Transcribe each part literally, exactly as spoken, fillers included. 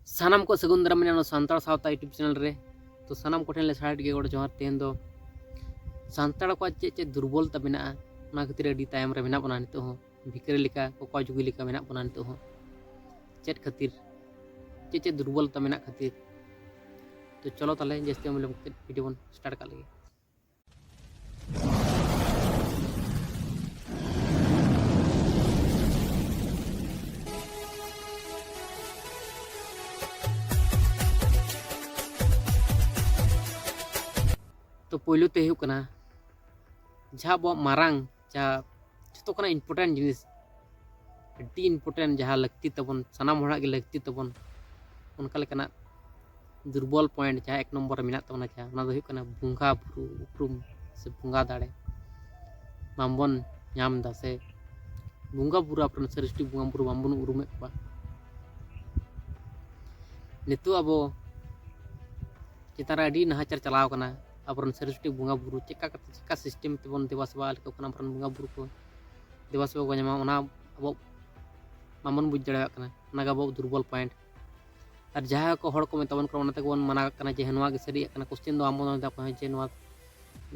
ᱥᱟᱱᱟᱢ ᱠᱚ ᱥᱟᱹᱜᱩᱱ ᱫᱟᱨᱟᱢ ᱢᱮᱱᱟᱜᱼᱟ ᱱᱚᱣᱟ ᱥᱟᱱᱛᱟᱲ ᱥᱟᱶᱛᱟ YouTube ᱪᱮᱱᱮᱞ ᱨᱮ᱾ ᱛᱚ ᱥᱟᱱᱟᱢ ᱠᱚᱴᱷᱮᱱ ᱞᱮ ᱥᱟᱲᱮᱴ ᱜᱮ ᱜᱚᱰ ᱡᱚᱦᱟᱨ᱾ ᱛᱮᱦᱮᱧ ᱫᱚ ᱥᱟᱱᱛᱟᱲ ᱠᱚᱣᱟᱜ ᱪᱮᱫ ᱪᱮᱫ ᱫᱩᱨᱵᱚᱞᱛᱟ ᱢᱮᱱᱟᱜᱼᱟ, ᱚᱱᱟ ᱠᱷᱟᱹᱛᱤᱨ ᱟᱹᱰᱤ ᱛᱟᱭᱚᱢ ᱨᱮ ᱢᱮᱱᱟᱜ ᱵᱚᱱᱟ ᱱᱤᱛᱚᱜ ᱦᱚᱸ, ᱵᱷᱤᱠᱟᱹᱨᱤ ᱞᱮᱠᱟ, ᱠᱚᱠᱚᱭ ᱡᱩᱜᱤ ᱞᱮᱠᱟ ᱢᱮᱱᱟᱜ ᱵᱚᱱᱟ ᱱᱤᱛᱚᱜ ᱦᱚᱸ᱾ ᱪᱮᱫ ᱠᱷᱟᱹᱛᱤᱨ, ᱪᱮᱫ ᱪᱮᱫ ᱫᱩᱨᱵᱚᱞᱛᱟ ᱢᱮᱱᱟᱜ ᱠᱷᱟᱹᱛᱤᱨ? ᱛᱚ ᱪᱚᱞᱚ ᱛᱟᱦᱞᱮ ᱡᱟᱹᱥᱛᱤ ᱵᱟᱝ ᱵᱤᱞᱚᱢ ᱠᱟᱛᱮ ᱵᱷᱤᱰᱤᱭᱳ ᱵᱚᱱ ᱥᱴᱟᱨᱴ ᱠᱟᱜ ᱞᱮᱜᱮ᱾ ᱛᱚ ᱯᱳᱭᱞᱳ ᱛᱮ ᱦᱩᱭᱩᱜ ᱠᱟᱱᱟ ᱡᱟᱦᱟᱸ ᱟᱵᱚᱣᱟᱜ ᱢᱟᱨᱟᱝ, ᱡᱟᱦᱟᱸ ᱡᱚᱛᱚ ᱠᱷᱚᱱᱟᱜ ᱤᱢᱯᱚᱨᱴᱮᱱᱴ ᱡᱤᱱᱤᱥ, ᱟᱹᱰᱤ ᱤᱢᱯᱚᱨᱴᱮᱱᱴ, ᱡᱟᱦᱟᱸ ᱞᱟᱹᱠᱛᱤ ᱛᱟᱵᱚᱱ, ᱥᱟᱱᱟᱢ ᱦᱚᱲᱟᱜ ᱜᱮ ᱞᱟᱹᱠᱛᱤ ᱛᱟᱵᱚᱱ, ᱚᱱᱠᱟ ᱞᱮᱠᱟᱱᱟᱜ ᱫᱩᱨᱵᱚᱞ ᱯᱚᱭᱮᱱᱴ ᱡᱟᱦᱟᱸ ᱮᱠ ᱱᱚᱢᱵᱚᱨ ᱨᱮ ᱢᱮᱱᱟᱜ ᱛᱟᱵᱚᱱᱟ, ᱡᱟᱦᱟᱸ ᱚᱱᱟ ᱫᱚ ᱦᱩᱭᱩᱜ ᱠᱟᱱᱟ ᱵᱚᱸᱜᱟ ᱵᱩᱨᱩ ᱩᱯᱨᱩᱢ ᱥᱮ ᱵᱚᱸᱜᱟ ᱫᱟᱲᱮ ᱵᱟᱝᱵᱚᱱ ᱧᱟᱢ ᱮᱫᱟ, ᱥᱮ ᱵᱚᱸᱜᱟ ᱵᱩᱨᱩ, ᱟᱵᱚᱨᱮᱱ ᱥᱟᱹᱨᱤ ᱥᱚᱴᱷᱤᱠ ᱵᱚᱸᱜᱟ ᱵᱩᱨᱩ ᱵᱟᱝᱵᱚᱱ ᱩᱨᱩᱢᱮᱫ ᱠᱚᱣᱟ᱾ ᱱᱤᱛᱚᱜ ᱟᱵᱚ ᱪᱮᱛᱟᱱ ᱨᱮ ᱟᱹᱰᱤ ᱱᱟᱦᱟᱪᱟᱨ ᱪᱟᱞᱟᱣ ᱠᱟᱱᱟ᱾ ᱟᱵᱚᱨᱮᱱ ᱥᱟᱹᱨᱤ ᱥᱚᱴᱷᱤᱠ ᱵᱚᱸᱜᱟ ᱵᱩᱨᱩ ᱪᱮᱠᱟ ᱠᱟᱛᱮ, ᱪᱮᱠᱟ ᱥᱤᱥᱴᱮᱢ ᱛᱮᱵᱚᱱ ᱫᱮᱵᱟ ᱥᱮᱵᱟ ᱞᱮᱠᱚ ᱠᱷᱟᱱ ᱟᱵᱚᱨᱮᱱ ᱵᱚᱸᱜᱟ ᱵᱩᱨᱩ ᱠᱚ ᱫᱮᱵᱟ ᱥᱮᱵᱟ ᱠᱚ ᱧᱟᱢᱟ, ᱚᱱᱟ ᱟᱵᱚ ᱵᱟᱵᱚᱱ ᱵᱩᱡᱽ ᱫᱟᱲᱮᱭᱟᱜ ᱠᱟᱱᱟ᱾ ᱚᱱᱟᱜᱮ ᱟᱵᱚᱣᱟᱜ ᱫᱩᱨᱵᱚᱞ ᱯᱚᱭᱮᱱᱴ᱾ ᱟᱨ ᱡᱟᱦᱟᱸ ᱠᱚ ᱦᱚᱲ ᱠᱚ ᱢᱮᱛᱟ ᱵᱚᱱ ᱠᱟᱱᱟ, ᱚᱱᱟ ᱛᱮᱜᱮ ᱵᱚᱱ ᱢᱟᱱᱟᱣ ᱠᱟᱜ ᱠᱟᱱᱟ ᱡᱮ ᱦᱮᱸ, ᱱᱚᱣᱟ ᱜᱮ ᱥᱟᱹᱨᱤᱭᱟᱜ ᱠᱟᱱᱟ᱾ ᱠᱚᱥᱪᱮᱱ ᱫᱚ ᱵᱟᱝ ᱵᱚᱱ ᱫᱚᱦᱚᱭᱮᱫᱟ ᱚᱠᱚᱭ ᱦᱚᱸ ᱡᱮ ᱱᱚᱣᱟ,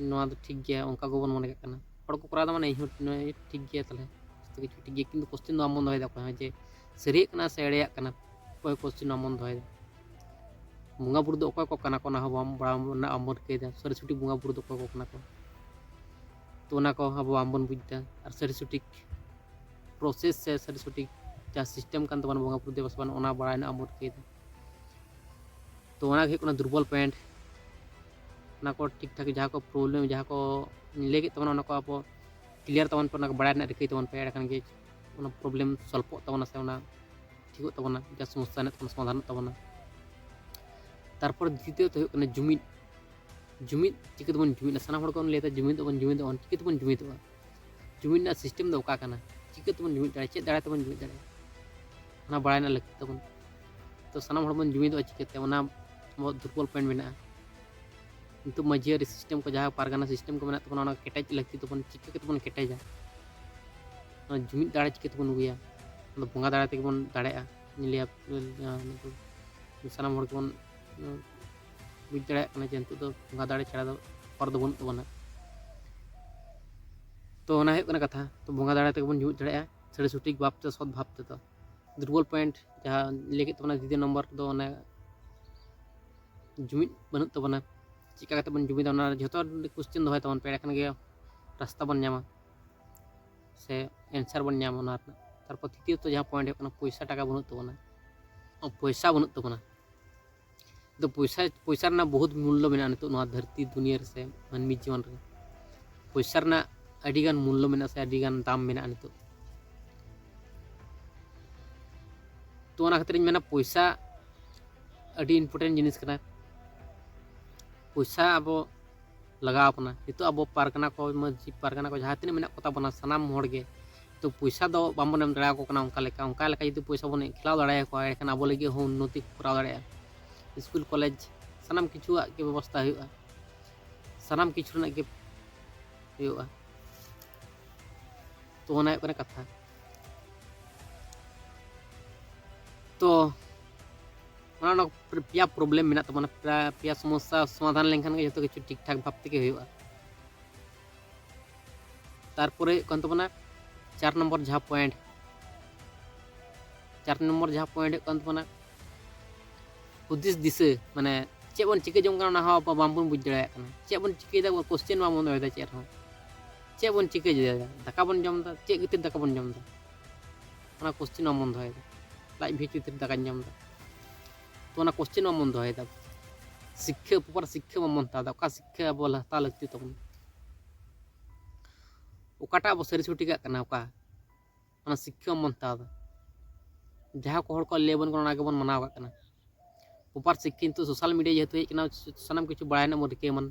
ᱱᱚᱣᱟ ᱫᱚ ᱴᱷᱤᱠ ᱜᱮᱭᱟ, ᱚᱱᱠᱟ ᱜᱮᱵᱚᱱ ᱢᱚᱱᱮ ᱠᱟᱜ ᱠᱟᱱᱟ᱾ ᱦᱚᱲ ᱠᱚ ᱠᱚᱨᱟᱣ ᱮᱫᱟ ᱢᱟᱱᱮ ᱤᱧ ᱦᱚᱸ ᱱᱚᱣᱟ ᱴᱷᱤᱠ ᱜᱮᱭᱟ, ᱛᱟᱦᱞᱮ ᱡᱚᱛᱚ ᱠᱤᱪᱷᱩ ᱴᱷᱤᱠ ᱜᱮᱭᱟ, ᱠᱤᱱᱛᱩ ᱠᱚᱥᱪᱮᱱ ᱫᱚ ᱵᱟᱝ ᱵᱚᱱ ᱫᱚᱦᱚᱭᱮᱫᱟ ᱚᱠᱚᱭ ᱦᱚᱸ ᱡᱮ ᱥᱟᱹᱨᱤᱭᱟᱜ ᱠᱟᱱᱟ ᱥᱮ ᱮᱲᱮᱭᱟᱜ ᱠᱟᱱᱟ, ᱚᱠᱚᱭ ᱠᱚᱥᱪᱮᱱ ᱵᱟᱝ ᱵᱚᱱ ᱫᱚᱦᱚᱭᱮᱫᱟ᱾ ᱵᱚᱸᱜᱟ ᱵᱩᱨᱩ ᱫᱚ ᱚᱠᱚᱭ ᱠᱚ ᱠᱟᱱᱟ ᱠᱚ, ᱚᱱᱟ ᱦᱚᱸ ᱵᱟᱢ ᱵᱟᱲᱟᱭ, ᱚᱱᱟ ᱵᱟᱢ ᱵᱚᱱ ᱴᱷᱤᱠᱟᱹᱭᱮᱫᱟ, ᱥᱟᱹᱨᱤ ᱥᱚᱴᱷᱤᱠ ᱵᱚᱸᱜᱟ ᱵᱩᱨᱩ ᱫᱚ ᱚᱠᱚᱭ ᱠᱚ ᱠᱟᱱᱟ ᱠᱚ, ᱛᱚ ᱚᱱᱟ ᱠᱚ ᱟᱵᱚ ᱵᱟᱝ ᱵᱚᱱ ᱵᱩᱡᱽ ᱮᱫᱟ᱾ ᱟᱨ ᱥᱟᱹᱨᱤ ᱥᱚᱴᱷᱤᱠ ᱯᱨᱚᱥᱮᱥ ᱥᱮ ᱥᱟᱹᱨᱤ ᱥᱚᱴᱷᱤᱠ ᱡᱟᱦᱟᱸ ᱥᱤᱥᱴᱮᱢ ᱠᱟᱱ ᱛᱟᱵᱚᱱᱟ ᱵᱚᱸᱜᱟ ᱵᱩᱨᱩ ᱫᱮᱵᱟ ᱥᱮᱵᱟ ᱨᱮᱱᱟᱜ, ᱚᱱᱟ ᱵᱟᱲᱟᱭ ᱨᱮᱱᱟᱜ ᱟᱢ ᱨᱤᱠᱟᱹᱭᱮᱫᱟ᱾ ᱛᱚ ᱚᱱᱟ ᱜᱮ ᱦᱩᱭᱩᱜ ᱠᱟᱱᱟ ᱫᱩᱨᱵᱚᱞ ᱯᱚᱭᱮᱱᱴ᱾ ᱚᱱᱟ ᱠᱚ ᱴᱷᱤᱠ ᱴᱷᱟᱠ ᱡᱟᱦᱟᱸ ᱠᱚ ᱯᱨᱚᱵᱞᱮᱢ, ᱡᱟᱦᱟᱸ ᱠᱚ ᱞᱟᱹᱭ ᱠᱮᱫ ᱛᱟᱵᱚᱱᱟ, ᱚᱱᱟ ᱠᱚ ᱟᱵᱚ ᱠᱞᱤᱭᱟᱨ ᱛᱟᱵᱚᱱ ᱯᱮ, ᱚᱱᱟ ᱠᱚ ᱵᱟᱲᱟᱭ ᱨᱮᱱᱟᱜ ᱨᱤᱠᱟᱹᱭ ᱛᱟᱵᱚᱱ ᱯᱮ᱾ ᱮᱸᱰᱮᱠᱷᱟᱱ ᱜᱮ ᱚᱱᱟ ᱯᱨᱚᱵᱞᱮᱢ ᱥᱚᱞᱵᱷᱚᱜ ᱛᱟᱵᱚᱱᱟ ᱥᱮ ᱚᱱᱟ ᱴᱷᱤᱠᱚᱜ ᱛᱟᱵᱚᱱᱟ, ᱡᱟ ᱥᱚᱢᱚᱥᱥᱟ ᱢᱮᱱᱟᱜ ᱛᱟᱵᱚᱱᱟ ᱥᱚᱢᱟᱫᱷᱟᱱᱚᱜ ᱛᱟᱵᱚᱱᱟ᱾ ᱛᱟᱨᱯᱚᱨ ᱫᱤᱛᱤᱭᱚ ᱛᱮ ᱦᱩᱭᱩᱜ ᱠᱟᱱᱟ ᱡᱩᱢᱤᱫ᱾ ᱡᱩᱢᱤᱫ ᱪᱤᱠᱟᱹ ᱛᱮᱵᱚᱱ ᱡᱩᱢᱤᱫᱼᱟ? ᱥᱟᱱᱟᱢ ᱦᱚᱲ ᱠᱚ ᱞᱟᱹᱭ ᱮᱫᱟ ᱡᱩᱢᱤᱫᱚᱜ ᱟᱵᱚᱱ, ᱡᱩᱢᱤᱫᱚᱜ ᱟᱵᱚᱱ, ᱪᱤᱠᱟᱹ ᱛᱮᱵᱚᱱ ᱡᱩᱢᱤᱫᱚᱜᱼᱟ? ᱡᱩᱢᱤᱫ ᱨᱮᱱᱟᱜ ᱥᱤᱥᱴᱮᱢ ᱫᱚ ᱚᱠᱟ ᱠᱟᱱᱟ? ᱪᱤᱠᱟᱹ ᱛᱮᱵᱚᱱ ᱡᱩᱢᱤᱫ ᱫᱟᱲᱮᱭᱟᱜᱼᱟ? ᱪᱮᱫ ᱫᱟᱨᱟᱭ ᱛᱮᱵᱚᱱ ᱡᱩᱢᱤᱫ ᱫᱟᱲᱮᱭᱟᱜᱼᱟ? ᱚᱱᱟ ᱵᱟᱲᱟᱭ ᱨᱮᱱᱟᱜ ᱞᱟᱹᱠᱛᱤ ᱛᱟᱵᱚᱱ᱾ ᱛᱚ ᱥᱟᱱᱟᱢ ᱦᱚᱲ ᱵᱚᱱ ᱡᱩᱢᱤᱫᱚᱜᱼᱟ ᱪᱤᱠᱟᱹᱛᱮ? ᱚᱱᱟ ᱟᱵᱚᱣᱟᱜ ᱫᱩᱨᱵᱚᱞ ᱯᱚᱭᱮᱱᱴ ᱢᱮᱱᱟᱜᱼᱟ᱾ ᱱᱤᱛᱚᱜ ᱢᱟᱹᱡᱷᱤ ᱟᱹᱨᱤ ᱥᱤᱥᱴᱮᱢ ᱠᱚ, ᱡᱟᱦᱟᱸ ᱯᱟᱨᱜᱟᱱᱟ ᱥᱤᱥᱴᱮᱢ ᱠᱚ ᱢᱮᱱᱟᱜ ᱛᱟᱵᱚᱱᱟ, ᱚᱱᱟ ᱠᱮᱴᱮᱡ ᱞᱟᱹᱠᱛᱤ ᱛᱟᱵᱚᱱ᱾ ᱪᱤᱠᱟᱹ ᱠᱟᱛᱮ ᱵᱚᱱ ᱠᱮᱴᱮᱡᱟ? ᱚᱱᱟ ᱡᱩᱢᱤᱫ ᱫᱟᱲᱮ ᱪᱤᱠᱟᱹ ᱛᱮᱵᱚᱱ ᱟᱹᱜᱩᱭᱟ? ᱚᱱᱟ ᱵᱚᱸᱜᱟ ᱫᱟᱲᱮ ᱛᱮᱜᱮ ᱵᱚᱱ ᱫᱟᱲᱮᱭᱟᱜᱼᱟ᱾ ᱤᱧ ᱞᱟᱹᱭᱟ, ᱟᱸ, ᱥᱟᱱᱟᱢ ᱦᱚᱲ ᱜᱮᱵᱚᱱ ᱵᱩᱡᱽ ᱫᱟᱲᱮᱭᱟᱜ ᱠᱟᱱᱟ ᱡᱮ ᱱᱤᱛᱚᱜ ᱫᱚ ᱵᱚᱸᱜᱟ ᱫᱟᱲᱮ ᱪᱷᱟᱲᱟ ᱫᱚ ᱦᱚᱨ ᱫᱚ ᱵᱟᱹᱱᱩᱜ ᱛᱟᱵᱚᱱᱟ᱾ ᱛᱚ ᱚᱱᱟ ᱦᱩᱭᱩᱜ ᱠᱟᱱᱟ ᱠᱟᱛᱷᱟ᱾ ᱛᱚ ᱵᱚᱸᱜᱟ ᱫᱟᱲᱮ ᱛᱮᱜᱮ ᱵᱚᱱ ᱡᱩᱢᱤᱫ ᱫᱟᱲᱮᱭᱟᱜᱼᱟ ᱥᱟᱹᱨᱤ ᱥᱚᱴᱷᱤᱠ ᱵᱷᱟᱵᱽ ᱛᱮ, ᱥᱚᱛ ᱵᱷᱟᱵᱽ ᱛᱮᱫᱚ᱾ ᱫᱩᱨᱵᱚᱞ ᱯᱚᱭᱮᱱᱴ ᱡᱟᱦᱟᱸ ᱞᱟᱹᱭ ᱠᱮᱫ ᱛᱟᱵᱚᱱᱟ ᱫᱤᱫᱤ ᱱᱚᱢᱵᱚᱨ ᱫᱚ ᱚᱱᱮ ᱡᱩᱢᱤᱫ ᱵᱟᱹᱱᱩᱜ ᱛᱟᱵᱚᱱᱟ᱾ ᱪᱮᱠᱟ ᱠᱟᱛᱮ ᱵᱚᱱ ᱡᱩᱢᱤᱫᱟ ᱚᱱᱟ ᱡᱷᱚᱛᱚ ᱠᱚᱥᱪᱮᱱ ᱫᱚᱦᱚᱭ ᱛᱟᱵᱚᱱ ᱯᱮ, ᱮᱸᱰᱮᱠᱷᱟᱱ ᱜᱮ ᱨᱟᱥᱛᱟ ᱵᱚᱱ ᱧᱟᱢᱟ ᱥᱮ ᱮᱱᱥᱟᱨ ᱵᱚᱱ ᱧᱟᱢᱟ ᱚᱱᱟ ᱨᱮᱱᱟᱜ᱾ ᱛᱟᱨᱯᱚᱨ ᱛᱨᱤᱛᱤᱭᱚᱛᱚ ᱡᱟᱦᱟᱸ ᱯᱚᱭᱮᱱᱴ ᱦᱩᱭᱩᱜ ᱠᱟᱱᱟ ᱯᱚᱭᱥᱟ ᱴᱟᱠᱟ ᱵᱟᱹᱱᱩᱜ ᱛᱟᱵᱚᱱᱟ, ᱚ, ᱯᱚᱭᱥᱟ ᱵᱟᱹᱱᱩᱜ ᱛᱟᱵᱚᱱᱟ᱾ ᱫᱚ ᱯᱚᱭᱥᱟ, ᱯᱚᱭᱥᱟ ᱨᱮᱱᱟᱜ ᱵᱚᱦᱩᱛ ᱢᱩᱞᱞᱚ ᱢᱮᱱᱟᱜᱼᱟ ᱱᱤᱛᱚᱜ ᱱᱚᱣᱟ ᱫᱷᱟᱹᱨᱛᱤ ᱫᱩᱱᱤᱭᱟᱹ ᱨᱮ ᱥᱮ ᱢᱟᱹᱱᱢᱤ ᱡᱤᱭᱚᱱ ᱨᱮ᱾ ᱯᱚᱭᱥᱟ ᱨᱮᱱᱟᱜ ᱟᱹᱰᱤᱜᱟᱱ ᱢᱩᱞᱞᱚ ᱢᱮᱱᱟᱜᱼᱟ ᱥᱮ ᱟᱹᱰᱤᱜᱟᱱ ᱫᱟᱢ ᱢᱮᱱᱟᱜᱼᱟ ᱱᱤᱛᱚᱜ᱾ ᱛᱚ ᱚᱱᱟ ᱠᱷᱟᱹᱛᱤᱨᱤᱧ ᱢᱮᱱᱟ ᱯᱚᱭᱥᱟ ᱟᱹᱰᱤ ᱤᱢᱯᱚᱨᱴᱮᱱᱴ ᱡᱤᱱᱤᱥ ᱠᱟᱱᱟ᱾ ᱯᱚᱭᱥᱟ ᱟᱵᱚ ᱞᱟᱜᱟᱣ ᱟᱵᱚᱱᱟ᱾ ᱱᱤᱛᱚᱜ ᱟᱵᱚ ᱯᱟᱨᱜᱟᱱᱟ ᱠᱚ, ᱢᱟᱹᱡᱷᱤ ᱯᱟᱨᱜᱟᱱᱟ ᱠᱚ ᱡᱟᱦᱟᱸ ᱛᱤᱱᱟᱹᱜ ᱢᱮᱱᱟᱜ ᱠᱚᱛᱟ ᱵᱚᱱᱟ ᱥᱟᱱᱟᱢ ᱦᱚᱲ ᱜᱮ, ᱛᱚ ᱯᱚᱭᱥᱟ ᱫᱚ ᱵᱟᱝᱵᱚᱱ ᱮᱢ ᱫᱟᱲᱮᱭᱟᱠᱚ ᱠᱟᱱᱟ ᱚᱱᱠᱟ ᱞᱮᱠᱟ᱾ ᱚᱱᱠᱟ ᱞᱮᱠᱟ ᱡᱩᱫᱤ ᱯᱚᱭᱥᱟ ᱵᱚᱱ ᱠᱷᱮᱞᱟᱣ ᱫᱟᱲᱮᱭᱟᱠᱚᱣᱟ, ᱮᱸᱰᱮᱠᱷᱟᱱ ᱟᱵᱚ ᱞᱟᱹᱜᱤᱫ ᱦᱚᱸ ᱩᱱᱱᱚᱛᱤ ᱠᱚ ᱠᱚᱨᱟᱣ ᱫᱟᱲᱮᱭᱟᱜᱼᱟ᱾ ᱥᱠᱩᱞ ᱠᱚᱞᱮᱡᱽ ᱥᱟᱱᱟᱢ ᱠᱤᱪᱷᱩᱣᱟᱜ ᱜᱮ ᱵᱮᱵᱚᱥᱛᱷᱟ ᱦᱩᱭᱩᱜᱼᱟ, ᱥᱟᱱᱟᱢ ᱠᱤᱪᱷᱩ ᱨᱮᱱᱟᱜ ᱜᱮ ᱦᱩᱭᱩᱜᱼᱟ᱾ ᱛᱚ ᱚᱱᱟ ᱦᱩᱭᱩᱜ ᱠᱟᱱᱟ ᱠᱟᱛᱷᱟ᱾ ᱛᱚ ᱚᱱᱟ, ᱚᱱᱟ ᱯᱮᱭᱟ ᱯᱨᱚᱵᱞᱮᱢ ᱢᱮᱱᱟᱜ ᱛᱟᱵᱚᱱᱟ, ᱯᱮᱭᱟ, ᱯᱮᱭᱟ ᱥᱚᱢᱚᱥᱥᱟ ᱥᱚᱢᱟᱫᱷᱟᱱ ᱞᱮᱱᱠᱷᱟᱱ ᱜᱮ ᱡᱚᱛᱚ ᱠᱤᱪᱷᱩ ᱴᱷᱤᱠ ᱴᱷᱟᱠ ᱵᱷᱟᱵᱽ ᱛᱮᱜᱮ ᱦᱩᱭᱩᱜᱼᱟ᱾ ᱛᱟᱨᱯᱚᱨᱮ ᱦᱩᱭᱩᱜ ᱠᱟᱱ ᱛᱟᱵᱚᱱᱟ ᱪᱟᱨ ᱱᱚᱢᱵᱚᱨ ᱡᱟᱦᱟᱸ ᱯᱚᱭᱮᱱᱴ, ᱪᱟᱨ ᱱᱚᱢᱵᱚᱨ ᱡᱟᱦᱟᱸ ᱯᱚᱭᱮᱱᱴ ᱦᱩᱭᱩᱜ ᱠᱟᱱ ᱛᱟᱵᱚᱱᱟ ᱦᱩᱫᱤᱥ ᱫᱤᱥᱟᱹ, ᱢᱟᱱᱮ ᱪᱮᱫ ᱵᱚᱱ ᱪᱤᱠᱟᱹ ᱡᱚᱝ ᱠᱟᱱᱟ ᱚᱱᱟ ᱦᱚᱸ ᱟᱵᱚ ᱵᱟᱝᱵᱚᱱ ᱵᱩᱡᱽ ᱫᱟᱲᱮᱭᱟᱜ ᱠᱟᱱᱟ᱾ ᱪᱮᱫ ᱵᱚᱱ ᱪᱤᱠᱟᱹᱭᱮᱫᱟ, ᱠᱳᱥᱪᱮᱱ ᱵᱟᱝᱵᱚᱱ ᱫᱚᱦᱚᱭᱮᱫᱟ ᱪᱮᱫ ᱨᱮᱦᱚᱸ᱾ ᱪᱮᱫ ᱵᱚᱱ ᱪᱤᱠᱟᱹᱭᱮᱫᱟ? ᱫᱟᱠᱟ ᱵᱚᱱ ᱡᱚᱢ ᱮᱫᱟ, ᱪᱮᱫ ᱠᱷᱟᱹᱛᱤᱨ ᱫᱟᱠᱟ ᱵᱚᱱ ᱡᱚᱢ ᱮᱫᱟ? ᱚᱱᱟ ᱠᱳᱥᱪᱮᱱ ᱵᱟᱝᱵᱚᱱ ᱫᱚᱦᱚᱭᱮᱫᱟ᱾ ᱞᱟᱡ ᱵᱷᱤᱛᱤᱨ ᱛᱮ ᱫᱟᱠᱟᱧ ᱡᱚᱢ ᱮᱫᱟ, ᱛᱚ ᱚᱱᱟ ᱠᱳᱥᱪᱮᱱ ᱵᱟᱝᱵᱚᱱ ᱫᱚᱦᱚᱭᱮᱫᱟ᱾ ᱥᱤᱠᱠᱷᱟᱹ, ᱯᱨᱚᱯᱟᱨ ᱥᱤᱠᱠᱷᱟᱹ ᱵᱟᱝᱵᱚᱱ ᱦᱟᱛᱟᱣ ᱮᱫᱟ᱾ ᱚᱠᱟ ᱥᱤᱠᱠᱷᱟᱹ ᱟᱵᱚ ᱦᱟᱛᱟᱣ ᱞᱟᱹᱠᱛᱤ ᱛᱟᱵᱚᱱ? ᱚᱠᱟᱴᱟᱜ ᱟᱵᱚ ᱥᱟᱹᱨᱤ ᱥᱚᱴᱷᱤᱠᱟᱜ ᱠᱟᱱᱟ, ᱚᱠᱟ, ᱚᱱᱟ ᱥᱤᱠᱠᱷᱟᱹ ᱵᱟᱝᱵᱚᱱ ᱦᱟᱛᱟᱣ ᱮᱫᱟ᱾ ᱡᱟᱦᱟᱸ ᱠᱚ ᱦᱚᱲ ᱠᱚ ᱞᱟᱹᱭ ᱟᱵᱚᱱ ᱠᱟᱱᱟ ᱚᱱᱟ ᱜᱮᱵᱚᱱ ᱢᱟᱱᱟᱣ ᱠᱟᱜ ᱠᱟᱱᱟ᱾ ᱯᱨᱚᱯᱟᱨ ᱥᱤᱠᱠᱷᱟ ᱱᱤᱛᱚᱜ ᱥᱳᱥᱟᱞ ᱢᱤᱰᱤᱭᱟ ᱡᱮᱦᱮᱛᱩ ᱦᱮᱡ ᱠᱟᱱᱟ, ᱥᱟᱱᱟᱢ ᱠᱤᱪᱷᱩ ᱵᱟᱲᱟᱭ ᱨᱮᱱᱟᱜ ᱵᱚᱱ ᱨᱤᱠᱟᱹᱭ ᱢᱟ,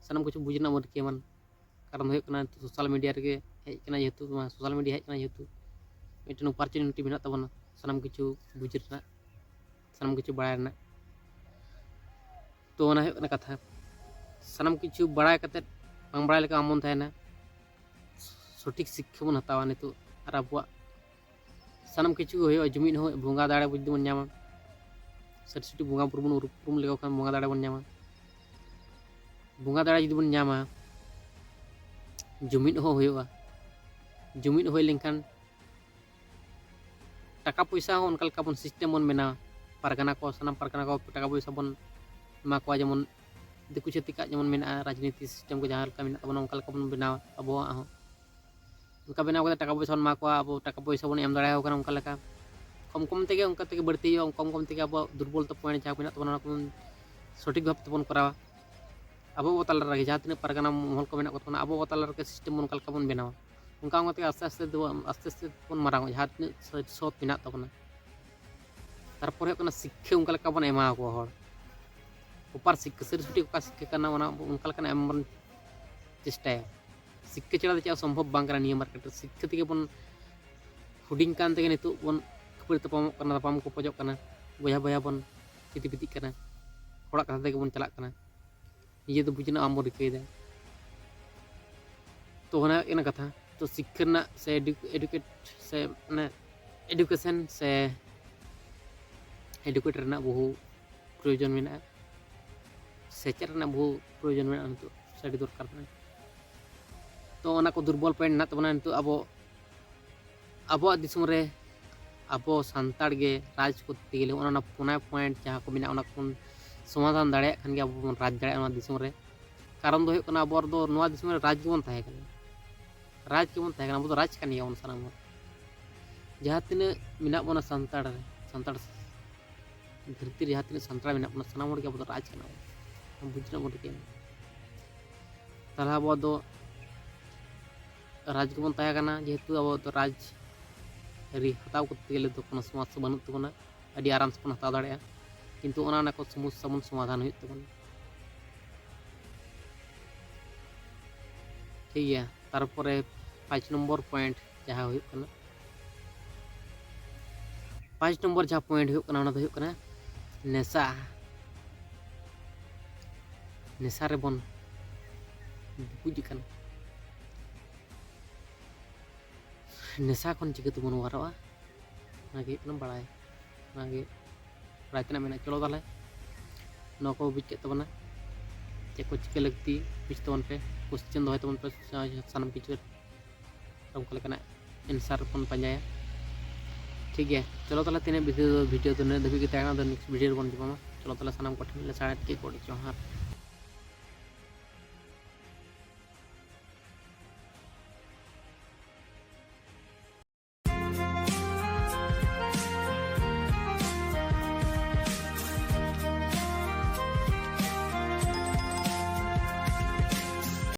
ᱥᱟᱱᱟᱢ ᱠᱤᱪᱷᱩ ᱵᱩᱡᱽ ᱨᱮᱱᱟᱜ ᱵᱚᱱ ᱨᱤᱠᱟᱹᱭ ᱢᱟ᱾ ᱠᱟᱨᱚᱱ ᱫᱚ ᱦᱩᱭᱩᱜ ᱠᱟᱱᱟ ᱱᱤᱛᱚᱜ ᱥᱳᱥᱟᱞ ᱢᱤᱰᱤᱭᱟ ᱨᱮᱜᱮ ᱦᱮᱡ ᱠᱟᱱᱟ, ᱡᱮᱦᱮᱛᱩ ᱱᱚᱣᱟ ᱥᱳᱥᱟᱞ ᱢᱤᱰᱤᱭᱟ ᱦᱮᱡ ᱠᱟᱱᱟ ᱡᱮᱦᱮᱛᱩ ᱢᱤᱫᱴᱮᱱ ᱚᱯᱚᱨᱪᱩᱱᱤᱴᱤ ᱢᱮᱱᱟᱜ ᱛᱟᱵᱚᱱᱟ ᱥᱟᱱᱟᱢ ᱠᱤᱪᱷᱩ ᱵᱩᱡᱽ ᱨᱮᱱᱟᱜ, ᱥᱟᱱᱟᱢ ᱠᱤᱪᱷᱩ ᱵᱟᱲᱟᱭ ᱨᱮᱱᱟᱜ᱾ ᱛᱚ ᱚᱱᱟ ᱦᱩᱭᱩᱜ ᱠᱟᱱᱟ ᱠᱟᱛᱷᱟ, ᱥᱟᱱᱟᱢ ᱠᱤᱪᱷᱩ ᱵᱟᱲᱟᱭ ᱠᱟᱛᱮᱫ ᱵᱟᱝ ᱵᱟᱲᱟᱭ ᱞᱮᱠᱟ ᱵᱟᱵᱚᱱ ᱛᱟᱦᱮᱱᱟ᱾ ᱥᱚᱴᱷᱤᱠ ᱥᱤᱠᱠᱷᱟ ᱵᱚᱱ ᱦᱟᱛᱟᱣᱟ ᱱᱤᱛᱚᱜ, ᱟᱨ ᱟᱵᱚᱣᱟᱜ ᱥᱟᱱᱟᱢ ᱠᱤᱪᱷᱩ ᱜᱮ ᱦᱩᱭᱩᱜᱼᱟ, ᱡᱩᱢᱤᱫ ᱦᱚᱸ ᱵᱚᱸᱜᱟ ᱫᱟᱲᱮ ᱵᱩᱫᱽᱫᱷᱤ ᱵᱚᱱ ᱧᱟᱢᱟ᱾ ᱥᱟᱹᱨᱤ ᱥᱩᱴᱤ ᱵᱚᱸᱜᱟ ᱵᱩᱨᱩ ᱵᱚᱱ ᱩᱯᱨᱩᱢ ᱞᱮᱠᱚ ᱠᱷᱟᱱ ᱵᱚᱸᱜᱟ ᱫᱟᱲᱮ ᱵᱚᱱ ᱧᱟᱢᱟ᱾ ᱵᱚᱸᱜᱟ ᱫᱟᱲᱮ ᱡᱩᱫᱤ ᱵᱚᱱ ᱧᱟᱢᱟ, ᱡᱩᱢᱤᱫ ᱦᱚᱸ ᱦᱩᱭᱩᱜᱼᱟ᱾ ᱡᱩᱢᱤᱫ ᱦᱩᱭ ᱞᱮᱱᱠᱷᱟᱱ ᱴᱟᱠᱟ ᱯᱚᱭᱥᱟ ᱦᱚᱸ ᱚᱱᱠᱟ ᱞᱮᱠᱟ ᱵᱚᱱ system ᱵᱚᱱ ᱵᱮᱱᱟᱣᱟ᱾ ᱯᱟᱨᱜᱟᱱᱟ ᱠᱚ, ᱥᱟᱱᱟᱢ ᱯᱟᱨᱜᱟᱱᱟ ᱠᱚ ᱴᱟᱠᱟ ᱯᱚᱭᱥᱟ ᱵᱚᱱ ᱮᱢᱟ ᱠᱚᱣᱟ, ᱡᱮᱢᱚᱱ ᱫᱤᱠᱩ ᱪᱷᱟᱹᱛᱤᱠᱟᱜ ᱡᱮᱢᱚᱱ ᱢᱮᱱᱟᱜᱼᱟ ᱨᱟᱡᱽᱱᱤᱛᱤ system ᱠᱚ, ᱡᱟᱦᱟᱸ ᱞᱮᱠᱟ ᱢᱮᱱᱟᱜ ᱛᱟᱵᱚᱱᱟ ᱚᱱᱠᱟ ᱞᱮᱠᱟ ᱵᱚᱱ ᱵᱮᱱᱟᱣᱟ ᱟᱵᱚᱣᱟᱜ ᱦᱚᱸ᱾ ᱚᱱᱠᱟ ᱵᱮᱱᱟᱣ ᱠᱟᱛᱮ ᱴᱟᱠᱟ ᱯᱚᱭᱥᱟ ᱵᱚᱱ ᱮᱢᱟ ᱠᱚᱣᱟ, ᱟᱵᱚ ᱴᱟᱠᱟ ᱯᱚᱭᱥᱟ ᱵᱚᱱ ᱮᱢ ᱫᱟᱲᱮᱭᱟᱠᱚ ᱠᱟᱱᱟ ᱚᱱᱠᱟ ᱞᱮᱠᱟ᱾ ᱠᱚᱢ ᱠᱚᱢ ᱛᱮᱜᱮ ᱚᱱᱠᱟ ᱛᱮᱜᱮ ᱵᱟᱹᱲᱛᱤ ᱦᱩᱭᱩᱜᱼᱟ, ᱠᱚᱢ ᱠᱚᱢ ᱛᱮᱜᱮ ᱟᱵᱚᱣᱟᱜ ᱫᱩᱨᱵᱚᱞ ᱛᱚ point ᱡᱟᱦᱟᱸ ᱢᱮᱱᱟᱜ ᱛᱟᱵᱚᱱᱟ ᱚᱱᱟ ᱠᱚᱵᱚᱱ ᱥᱚᱴᱷᱤᱠ ᱵᱷᱟᱵ ᱛᱮᱵᱚᱱ ᱠᱚᱨᱟᱣᱟ᱾ ᱟᱵᱚ ᱟᱵᱚ ᱛᱟᱞᱟ ᱨᱮᱜᱮ ᱡᱟᱦᱟᱸ ᱛᱤᱱᱟᱹᱜ ᱯᱟᱨᱜᱟᱱᱟ ᱢᱚᱦᱚᱞ ᱠᱚ ᱢᱮᱱᱟᱜ ᱠᱚ ᱛᱟᱵᱚᱱᱟ, ᱟᱵᱚ ᱟᱵᱚ ᱛᱟᱞᱟ ᱨᱮᱜᱮ system ᱵᱚᱱ ᱚᱱᱠᱟ ᱞᱮᱠᱟ ᱵᱚᱱ ᱵᱮᱱᱟᱣᱟ᱾ ᱚᱱᱠᱟ ᱚᱱᱠᱟ ᱛᱮᱜᱮ ᱟᱥᱛᱮ ᱟᱥᱛᱮ ᱫᱚ ᱟᱥᱛᱮ ᱟᱥᱛᱮ ᱵᱚᱱ ᱢᱟᱨᱟᱝᱚᱜᱼᱟ, ᱡᱟᱦᱟᱸ ᱛᱤᱱᱟᱹᱜ ᱥᱚᱛ ᱥᱚᱛ ᱢᱮᱱᱟᱜ ᱛᱟᱵᱚᱱᱟ᱾ ᱛᱟᱨᱯᱚᱨᱮ ᱦᱩᱭᱩᱜ ᱠᱟᱱᱟ ᱥᱤᱠᱠᱷᱟ ᱚᱱᱠᱟ ᱞᱮᱠᱟ ᱵᱚᱱ ᱮᱢᱟ ᱠᱚᱣᱟ ᱦᱚᱲ᱾ proper ᱥᱤᱠᱠᱷᱟ, ᱥᱟᱹᱨᱤ ᱥᱚᱴᱷᱤᱠ ᱚᱠᱟ ᱥᱤᱠᱠᱷᱟ ᱠᱟᱱᱟ ᱚᱱᱟ ᱚᱱᱠᱟ ᱞᱮᱠᱟᱱᱟᱜ ᱮᱢ ᱵᱚᱱ ᱪᱮᱥᱴᱟᱭᱟ᱾ ᱥᱤᱠᱠᱷᱟ ᱪᱷᱟᱲᱟ ᱫᱚ ᱪᱮᱫ ᱦᱚᱸ ᱥᱚᱢᱵᱷᱚᱵ ᱵᱟᱝ ᱠᱟᱱᱟ ᱱᱤᱭᱟᱹ market ᱨᱮ᱾ ᱥᱤᱠᱠᱷᱟ ᱛᱮᱜᱮ ᱵᱚᱱ ᱦᱩᱰᱤᱧ ᱠᱟᱱ ᱛᱮᱜᱮ ᱱᱤᱛᱚᱜ ᱵᱚᱱ ᱠᱷᱟᱹᱯᱟᱹᱨᱤ ᱛᱟᱯᱟᱢᱚᱜ ᱠᱟᱱᱟ, ᱛᱟᱯᱟᱢ ᱠᱚᱯᱚᱡᱚᱜ ᱠᱟᱱᱟ, ᱵᱚᱭᱦᱟ ᱵᱚᱭᱦᱟ ᱵᱚᱱ ᱪᱤᱴᱤ ᱵᱤᱴᱤᱜ ᱠᱟᱱᱟ, ᱦᱚᱲᱟᱜ ᱠᱟᱛᱷᱟ ᱛᱮᱜᱮ ᱵᱚᱱ ᱪᱟᱞᱟᱜ ᱠᱟᱱᱟ᱾ ᱱᱤᱡᱮ ᱫᱚ ᱵᱩᱡᱽ ᱨᱮᱱᱟᱜ ᱵᱟᱝ ᱵᱚᱱ ᱨᱤᱠᱟᱹᱭᱮᱫᱟ᱾ ᱛᱚ ᱚᱱᱟ ᱦᱩᱭᱩᱜ ᱠᱟᱱᱟ ᱠᱟᱛᱷᱟ᱾ ᱛᱚ ᱥᱤᱠᱠᱷᱟ ᱨᱮᱱᱟᱜ ᱥᱮ edu-, educate ᱥᱮ ᱢᱟᱱᱮ education ᱥᱮ educate ᱨᱮᱱᱟᱜ ᱵᱚᱦᱩ ᱯᱨᱚᱭᱳᱡᱚᱱ ᱢᱮᱱᱟᱜᱼᱟ, ᱥᱮᱪᱮᱫ ᱨᱮᱱᱟᱜ ᱵᱚᱦᱩ ᱯᱨᱚᱭᱳᱡᱚᱱ ᱢᱮᱱᱟᱜᱼᱟ ᱱᱤᱛᱚᱜ ᱥᱮ ᱟᱹᱰᱤ ᱫᱚᱨᱠᱟᱨ ᱠᱟᱱᱟ᱾ ᱛᱚ ᱚᱱᱟ ᱠᱚ ᱫᱩᱨᱵᱚᱞ point ᱢᱮᱱᱟᱜ ᱛᱟᱵᱚᱱᱟ ᱱᱤᱛᱚᱜ ᱟᱵᱚ, ᱟᱵᱚᱣᱟᱜ ᱫᱤᱥᱚᱢ ᱨᱮ ᱟᱵᱚ ᱥᱟᱱᱛᱟᱲ ᱜᱮ ᱨᱟᱡᱽ ᱠᱚᱨᱛᱮ ᱜᱮᱞᱮ ᱚᱱᱟ, ᱚᱱᱟ ᱯᱩᱱᱭᱟ point ᱡᱟᱦᱟᱸ ᱠᱚ ᱢᱮᱱᱟᱜᱼᱟ ᱚᱱᱟ ᱠᱚᱵᱚᱱ ᱥᱚᱢᱟᱫᱷᱟᱱ ᱫᱟᱲᱮᱭᱟᱜ ᱠᱷᱟᱱ ᱜᱮ ᱟᱵᱚ ᱵᱚᱱ ᱨᱟᱡᱽ ᱫᱟᱲᱮᱭᱟᱜᱼᱟ ᱱᱚᱣᱟ ᱫᱤᱥᱚᱢ ᱨᱮ᱾ ᱠᱟᱨᱚᱱ ᱫᱚ ᱦᱩᱭᱩᱜ ᱠᱟᱱᱟ ᱟᱵᱚ ᱫᱚ ᱱᱚᱣᱟ ᱫᱤᱥᱚᱢ ᱨᱮ ᱨᱟᱡᱽ ᱜᱮᱵᱚᱱ ᱛᱟᱦᱮᱸ ᱠᱟᱱᱟ, ᱨᱟᱡᱽ ᱜᱮᱵᱚᱱ ᱛᱟᱦᱮᱸ ᱠᱟᱱᱟ, ᱟᱵᱚ ᱫᱚ ᱨᱟᱡᱽ ᱠᱟᱱ ᱜᱮᱭᱟᱵᱚᱱ ᱥᱟᱱᱟᱢ ᱦᱚᱲ᱾ ᱡᱟᱦᱟᱸ ᱛᱤᱱᱟᱹᱜ ᱢᱮᱱᱟᱜ ᱵᱚᱱᱟ ᱥᱟᱱᱛᱟᱲ ᱨᱮ, ᱥᱟᱱᱛᱟᱲ ᱫᱷᱟᱹᱨᱛᱤ ᱨᱮ ᱡᱟᱦᱟᱸ ᱛᱤᱱᱟᱹᱜ ᱥᱟᱱᱛᱟᱲ ᱢᱮᱱᱟᱜ ᱵᱚᱱᱟ ᱥᱟᱱᱟᱢ ᱦᱚᱲ ᱜᱮ ᱟᱵᱚ ᱫᱚ ᱨᱟᱡᱽ ᱠᱟᱱᱟ ᱵᱚᱱ, ᱵᱩᱡᱽ ᱨᱮᱱᱟᱜ ᱵᱚᱱ ᱨᱤᱠᱟᱹᱭᱟ᱾ ᱛᱟᱦᱚᱞᱮ ᱟᱵᱚ ᱫᱚ ᱨᱟᱡᱽ ᱜᱮᱵᱚᱱ ᱛᱟᱦᱮᱸ ᱠᱟᱱᱟ, ᱡᱮᱦᱮᱛᱩ ᱟᱵᱚ ᱫᱚ ᱨᱟᱡᱽ ᱟᱹᱨᱤ ᱦᱟᱛᱟᱣ ᱠᱚᱨᱛᱮ ᱜᱮᱞᱮ ᱫᱚ ᱠᱳᱱᱳ ᱥᱚᱢᱚᱥᱥᱟ ᱵᱟᱹᱱᱩᱜ ᱛᱟᱵᱚᱱᱟ, ᱟᱹᱰᱤ ᱟᱨᱟᱢ ᱥᱮ ᱵᱚᱱ ᱦᱟᱛᱟᱣ ᱫᱟᱲᱮᱭᱟᱜᱼᱟ᱾ ᱠᱤᱱᱛᱩ ᱚᱱᱟ ᱚᱱᱟ ᱠᱚ ᱥᱚᱢᱚᱥᱥᱟ ᱵᱚᱱ ᱥᱚᱢᱟᱫᱷᱟᱱ ᱦᱩᱭᱩᱜ ᱛᱟᱵᱚᱱᱟ᱾ ᱴᱷᱤᱠ ᱜᱮᱭᱟ, ᱛᱟᱨᱯᱚᱨᱮ ᱯᱟᱸᱪ ᱱᱚᱢᱵᱚᱨ point ᱡᱟᱦᱟᱸ ᱦᱩᱭᱩᱜ ᱠᱟᱱᱟ, ᱯᱟᱸᱪ ᱱᱚᱢᱵᱚᱨ ᱡᱟᱦᱟᱸ point ᱦᱩᱭᱩᱜ ᱠᱟᱱᱟ ᱚᱱᱟ ᱫᱚ ᱦᱩᱭᱩᱜ ᱠᱟᱱᱟ ᱱᱮᱥᱟ᱾ ᱱᱮᱥᱟ ᱨᱮᱵᱚᱱ ᱰᱩᱵᱩᱡ ᱟᱠᱟᱱᱟ᱾ ᱱᱮᱥᱟ ᱠᱷᱚᱱ ᱪᱤᱠᱟᱹ ᱛᱮᱵᱚᱱ ᱚᱣᱟᱨᱚᱜᱼᱟ ᱚᱱᱟᱜᱮ ᱦᱩᱭᱩᱜ ᱠᱟᱱᱟ ᱵᱟᱲᱟᱭ, ᱚᱱᱟᱜᱮ ᱵᱟᱲᱟᱭ ᱛᱮᱱᱟᱜ ᱢᱮᱱᱟᱜᱼᱟ᱾ ᱪᱚᱞᱚ ᱛᱟᱦᱚᱞᱮ ᱱᱚᱣᱟ ᱠᱚ ᱵᱩᱡᱽ ᱠᱮᱫ ᱛᱟᱵᱚᱱᱟ, ᱪᱮᱫ ᱠᱚ ᱪᱤᱠᱟᱹ ᱞᱟᱹᱠᱛᱤ, ᱵᱩᱡᱽ ᱛᱟᱵᱚᱱ ᱯᱮ, ᱠᱚᱥᱪᱮᱱ ᱫᱚᱦᱚᱭ ᱛᱟᱵᱚᱱ ᱯᱮ ᱥᱟᱱᱟᱢ ᱠᱤᱪᱷᱩ ᱨᱮ, ᱚᱱᱠᱟ ᱞᱮᱠᱟᱱᱟᱜ ᱮᱱᱥᱟᱨ ᱵᱚᱱ ᱯᱟᱸᱡᱟᱭᱟ᱾ ᱴᱷᱤᱠ ᱜᱮᱭᱟ, ᱪᱚᱞᱚ ᱛᱟᱦᱚᱞᱮ ᱛᱮᱦᱮᱧᱟᱜ ᱵᱷᱤᱰᱤᱭᱳ ᱫᱚ, ᱵᱷᱤᱰᱤᱭᱳ ᱫᱚ ᱱᱤᱱᱟᱹᱜ ᱫᱷᱟᱹᱵᱤᱡ ᱜᱮ ᱛᱟᱦᱮᱸ ᱠᱟᱱᱟ᱾ ᱟᱫᱚ ᱱᱮᱠᱥᱴ ᱵᱷᱤᱰᱤᱭᱳ ᱨᱮᱵᱚᱱ ᱧᱟᱯᱟᱢᱟ᱾ ᱪᱚᱞᱚ ᱛᱟᱦᱚᱞᱮ ᱥᱟᱱᱟᱢ ᱠᱚᱴᱷᱮᱱ ᱞᱮ ᱥᱟᱲᱮᱫ ᱠᱮᱫ ᱠᱚᱣᱟ, ᱟᱹᱰᱤ ᱡᱚᱦᱟᱨ᱾